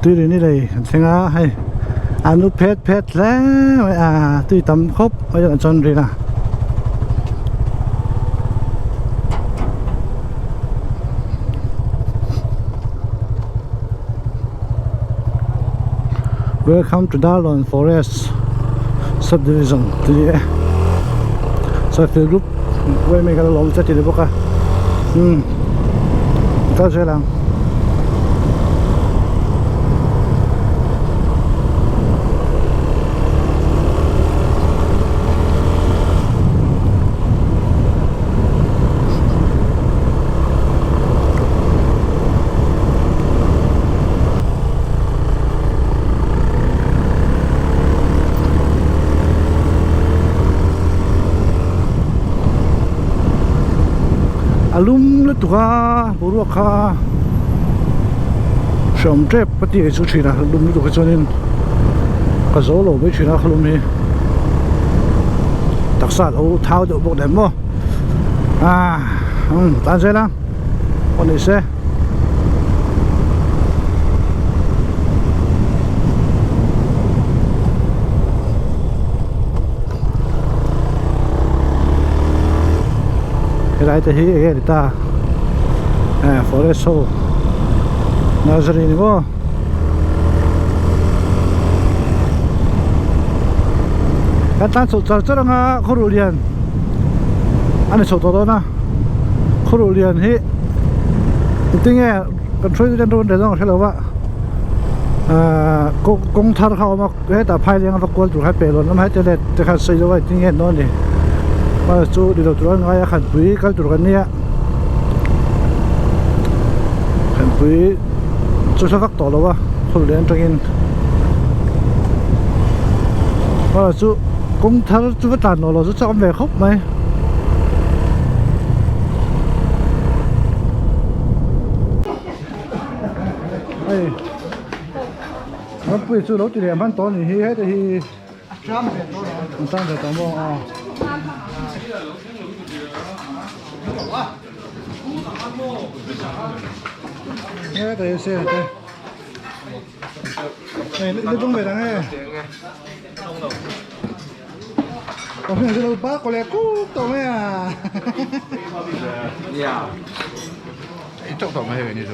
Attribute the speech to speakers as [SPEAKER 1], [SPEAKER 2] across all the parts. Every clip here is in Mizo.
[SPEAKER 1] Tuirini lei kan thleng a hei an u phet phet hle mai a tui tam khawp mai chuan an chuan rin a. Welcome to Darlawn Forest Subdivision tih a ni e Saifel group Uaimei kha lo awm tlat tih a ni bawk a umm kal zel ang. A lum lutuk a boruak kha hreawm tep ka tih chu thin a lum lutuk hi chuanin ka zo lo mai thin a khalum hi taksa a lo thau deuh bawk nen maw ah umm tan zel ang aw ni se. Helai te hi enge ni ta eh forest ho nursery ni maw kan tlan chho char char anga khawruh lian a ni chho tawh dawn a khawruh lian hi engtinge kan hruai ten rawn rel ang hre lo va ahh kawng thar kha a awm a. Hetah phai leng a va kual tur kha peh lawn awm a heti let te khan sawi deuh a engtin nge an dawn ni bus chu ni lo tur a ngai a khanpui kal tur kan nia khanpui chu hla vak tawh lo a khur leh atangin bus chu kawng thar chu va tlan lo lo chu chak awm ve khawp mai. Hei. Rampuii chu lo ti leh hman tawh a ni hi heta hi a tang ve tawh maw aw heta hi se te hei ni tung ve dang e có khi nào bác có lẽ cút tàu mấy à
[SPEAKER 2] 이쪽도 한번 해요, 이제.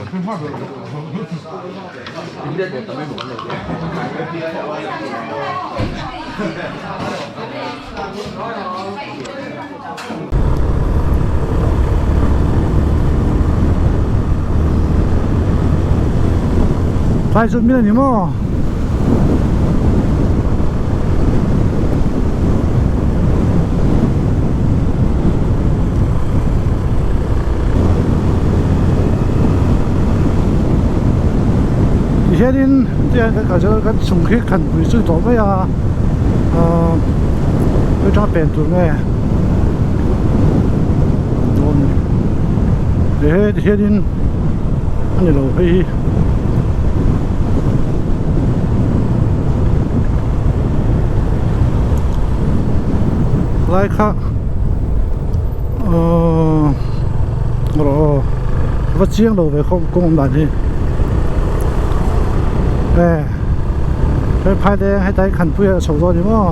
[SPEAKER 1] Tlai chu min a ni maw? Tihianin tihian kan kal chuan kan chung khi khan pui chu tawh mai a ahh atanga pen tur nge dawn ni ehe tihianin a ni lo hei hi. Lai kha ahh rawh aw va chiang lo ve khawp kawng awm dan hi e he phai te heta hi khanpui a chho dawn ni maw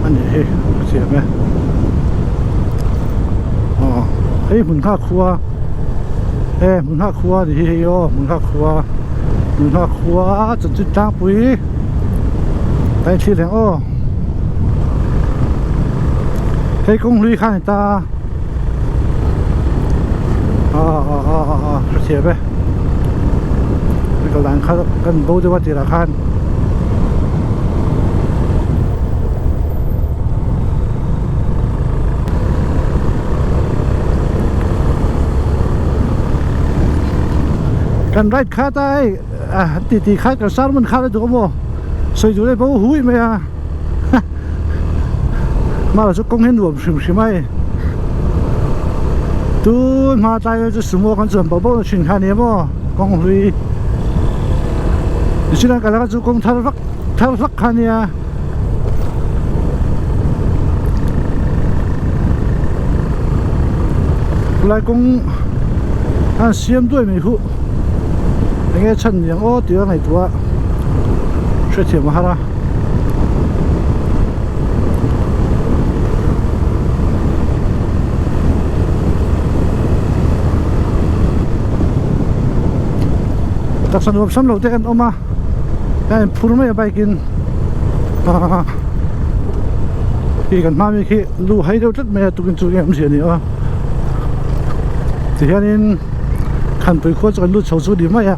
[SPEAKER 1] a nih hi ka thiam e aw hei hmun nghak khua e hmun nghak khua a nih hi hei aw hmun nghak khua hmun nghak khua chanchin tlangpui a inthlir reng aw. Hei kawng hlui kha a ni ta a a a a a ka thiam e ka kal dan kha kan bo deuh a tirah khan. Kan right khat a hei an ti tih khan kan sermon khan a duh a maw sawi duh leh bo hui mai a hmala chu kawng hi nuam hrim hrim a hei tun hma tlai vel chu sumo kan chuan bauh bauh na thin kha a ni a maw kawng hlui tichuan ka laka chu kawng thar vak thar hlak kha a nia. Khulai kawng an siam duai mai huh. Enge chhan ni ang aw tih a ngaihtuah hrethiam a har a. Taksa nuam sam lo te kan awm a a in phur mai a bike in khi kan hma mi khi lu hai deuh tlat mai a tukin chu eng awmzia a ni a tihianin Khanpui khua chu kan lut chho chu ni mai a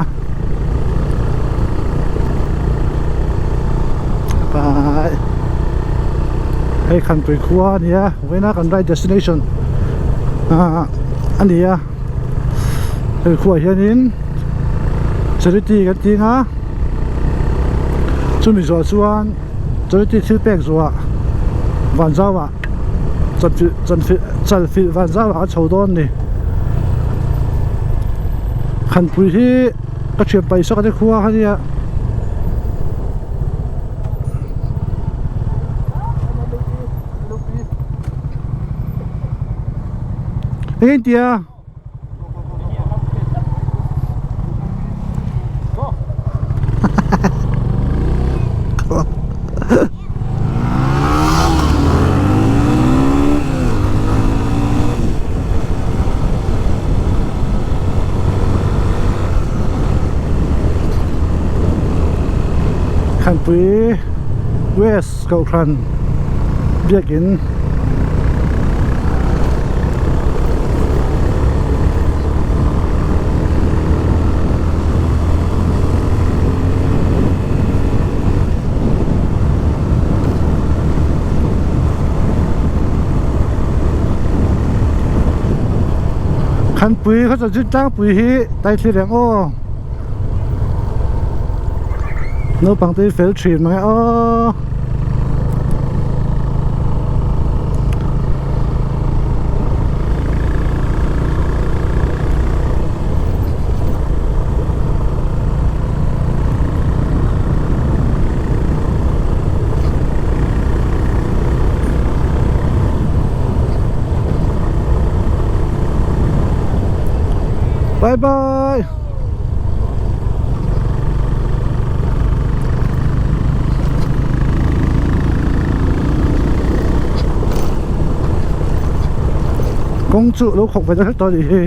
[SPEAKER 1] hei Khanpui khua a ni a vawiina kan ride destination ah a ni a hei khuaah hianin charity kan tih ang a chumi zawh chuan charity thil pek zawhah vanzauah chalfilh vanzauah a chho dawn a ni Khanpui hi ka thian paisa ka te khua a nia. Eng in tia Khanpui West Kohhran biakin Khanpui khaw chanchin tlangpui hi taithli reng aw naupang te hi fel thin mange aw. Bye bye. Kawng chu lo khawk ve deuh hlek tawh a nih hi.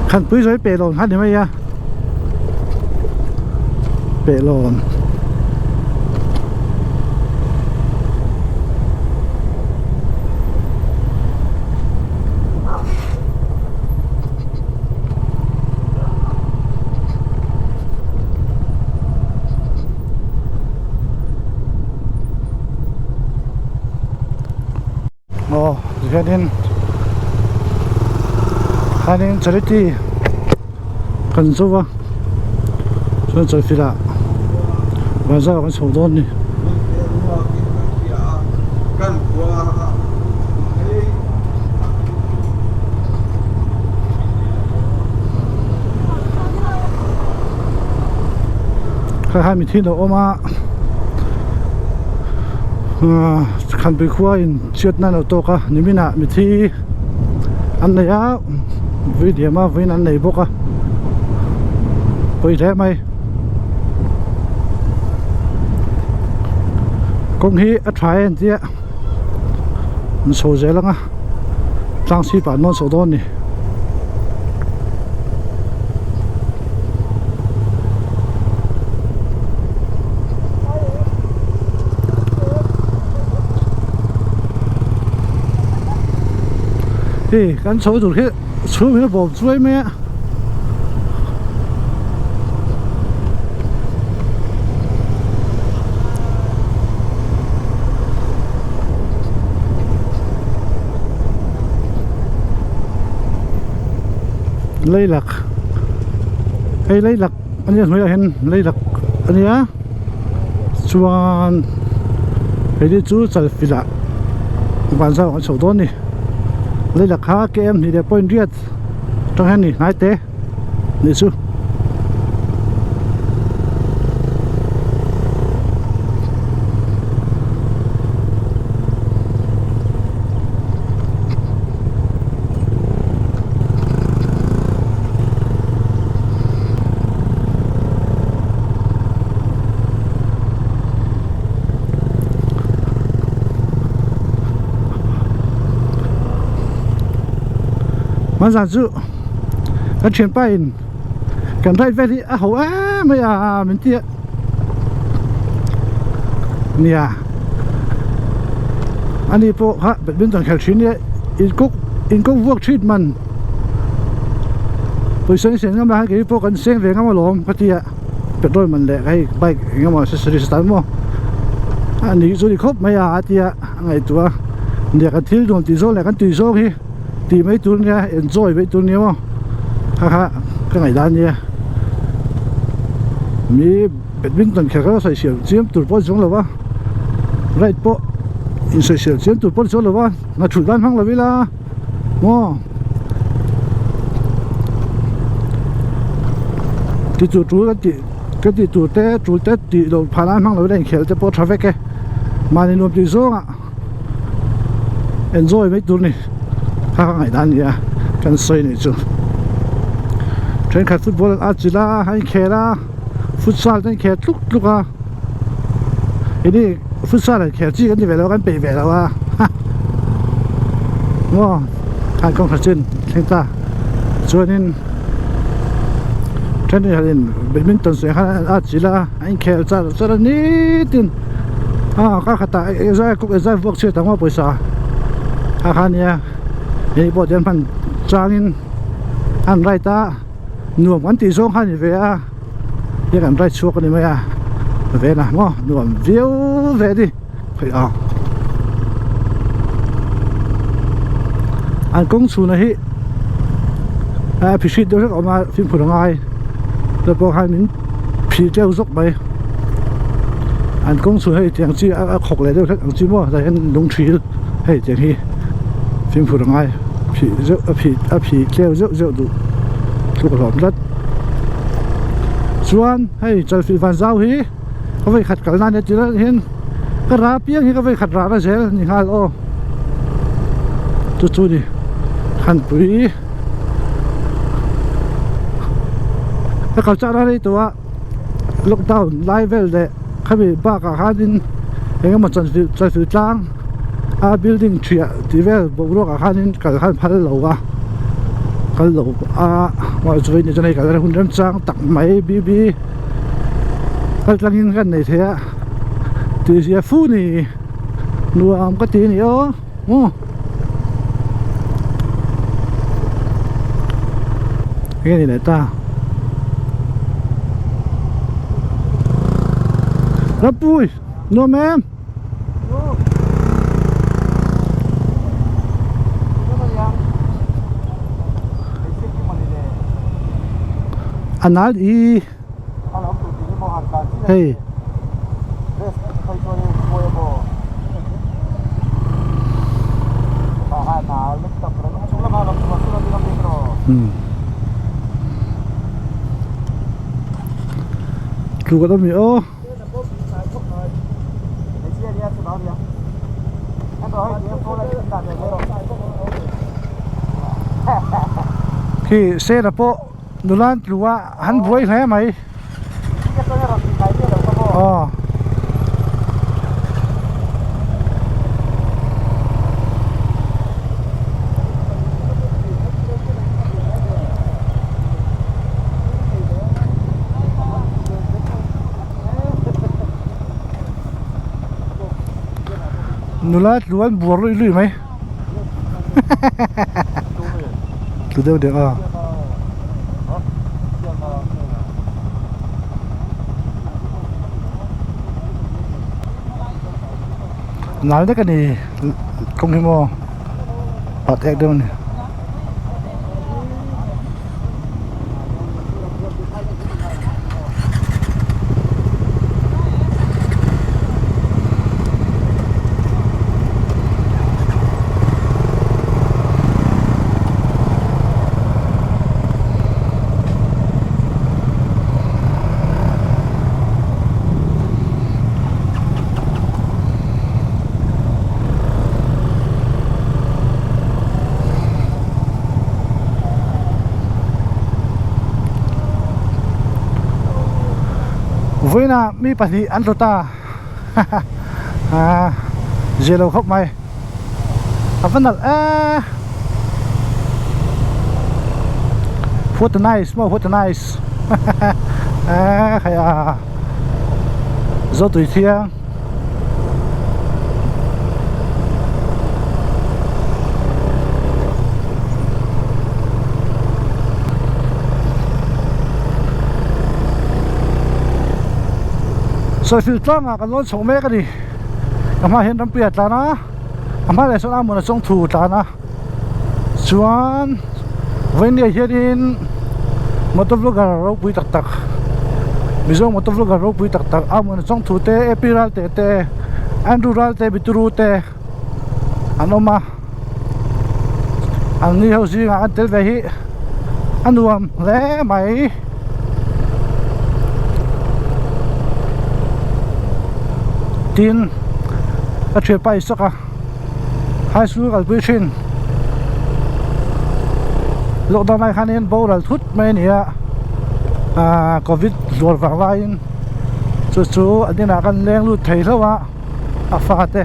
[SPEAKER 1] Khanpui zawi pehlawn kha a ni mai a pehlawn. Aw tihianin khanin charity kan zo va chuan chawlhfilh ah bazar kan chho dawn a ni. Kha mi thin a awm a Khanpui khua in chhiat nan a tawk a nimin ah mithi an nei a vui diam a vawiin an nei bawk a pawi hle mai kawng hi a tha em tia an chho zel ang a tlang sip ah an nawn chho dawn a ni. Hei kan chho tur hi chhung hi a bawm chuai mai a. Leilak hei leilak a nia hnuaiah hian leilak a nia chuan hei te chu chalfilh ah vanzau an chho dawn a ni. Leila kha km hnih leh point riat atang hian ni hnai te nih chu. Hmanzan chu kan thianpa in kan ride vel hi a ho em mai a min ti a nia ani pawh kha badminton khel thin nia in kawk in kawk vuak thin man pawisa in sen ngam a kei pawh kan seng ve ngam alawm ka ti a petrol man leh hei bike eng emaw accessories tan maw a ni chu ni khawp mai a a tia a ngaihtuah a nia kan thil nuam tih zawng leh kan tui zawng hi tih mai tur nia enjoy mai tur nia maw kha kha ka ngaih dan nia mi badminton kher kha sawi siam chiam tur pawh a ni chuang lo va ride pawh insawi siam chiam tur pawh a ni chuang lo va hna thulh dan hmang lo ila. Maw ti chu tul kan tih ka tih tur te tul te tih loh phah nan hmang lo ila inkhelh te pawh a tha vek e mahni nuam tih zawngah enjoy mai tur a ni kha ka ngaihdan a ni a kan sawi anih chu thenkhat football an atchilh a an inkhel a futsal te an inkhel tluk tluk a. Ini futsal an khel chi kan ti ve lo kan peih ve lo a maw khan kawngkhar chin thleng ta chuanin thenin hianin badminton suih khan an at chilh a an inkhel char char a nitin a kar khatah exai kawk exai vuak chhiat ang maw pawisa kha kha ania hei pawh chuan hman changin an right a nuam kan tih zawng kha a ni ve a. Hei kan ride chhuak a ni mai a ven a maw nuam viau ve a ni hei a an kawng chhunah hi a phihrit deuh hlek a awm a fimkhur a ngai te pawh khan min phih teuh zawk mai an kawng chhun hei tiang chi a khawk leh deuh hlek ang chi maw tah hian lung thil hei tiang hi fimkhur a ngai phih zeuh a phih a phih tleu zeuh zeuh duh tluk a hlawm tlat. Chuan hei Chalfilh Vanzau hi ka vei khat kalna ania tirah hian ka ra piang hi ka vei khat rah na zel a ni nghal aw chu chu ni Khanpui ka kal chak na rei tawh a lockdown lai vel leh khami bakah khanin eng emaw Chalfilh Chalfilh tlang a building thiah tih vel boruak ah khanin kal khan phal lo a kal lo a mahse chu vei chuan hei kal hun remchang tak mai bb kal tlangin kan nei thei a tih zia fu ni nuam ka ti a ni aw maw enge ni leh ta Rampui nuam em. A nal i hei Tluk a awm i aw. Khi sena pawh nula an tlu a an buai hle mai aw. Nula tlu an buar luih luih mai tlu deuh deuh a nal dek a ni kawng hi maw pat ek deuh a ni. Vawiinah mi pahnih an tlu ta aa zia lo khawp mai a va nalh eee what a nice maw what a nice eee khai a Zotui thiang. Sawifil tlangah kan lawn chho mek a ni ka hmaah hian rampuia tlan a a hma leh sawn a hmun a chawng thu tlan a chuan vawinia hianin motor vlogger ropui tak tak mizo motor vlogger ropui tak tak a hmun a chawng thu te A P Ralte te Andrew Ralte Bituru te an awm a an ni ho zingah an tel ve hi a nuam hle mai. Tin a thianpa i sawk a high school kalpui thin lockdown lai khanin boral thut mai a ni a ahh covid zuar vang laiin chu chu an inah kan leng lut thei hlauh a. A fate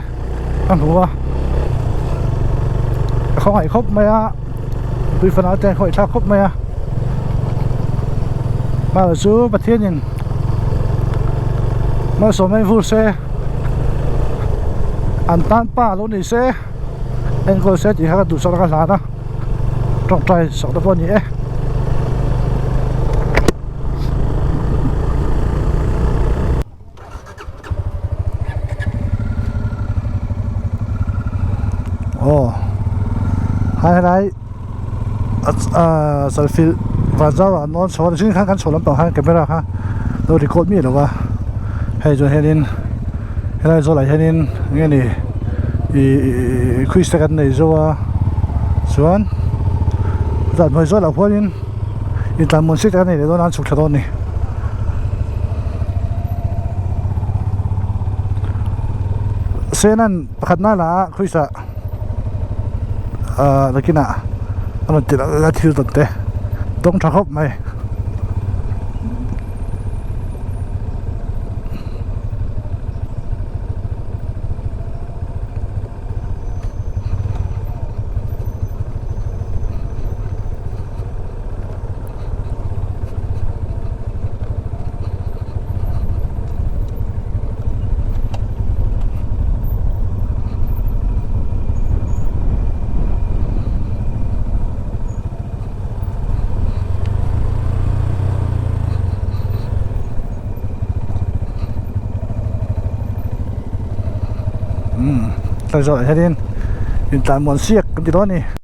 [SPEAKER 1] a hmu a a khawngaih khawp mai a tui fanau te an khawngaih thlak khawp mai a mahse chu Pathianin malsawm em vur se an tan pa lo ni se enkawl se tih kha ka duhsak na ka hlan a tawngtai sak te pawh a ni e. Aw hai helai selfie van zau ah an lawn chho a zing khan kan chho lampang khan camera kha lo record miah lo va hei chuan hianin helai zawlah hianin eng nge ni ihh quiz te kan nei zo a chuan zan hnuai zawlah khuanin intlanhmun chiah te kan nei leh dawn a an chhuk thla dawn a ni. Senan pakhat na la a khawisa ah nakinah a rawn ti lal a thil tawn te dawng tha khawp mai. Umm hei zawh ah hianin intlanmuan siak kan ti dawn a ni.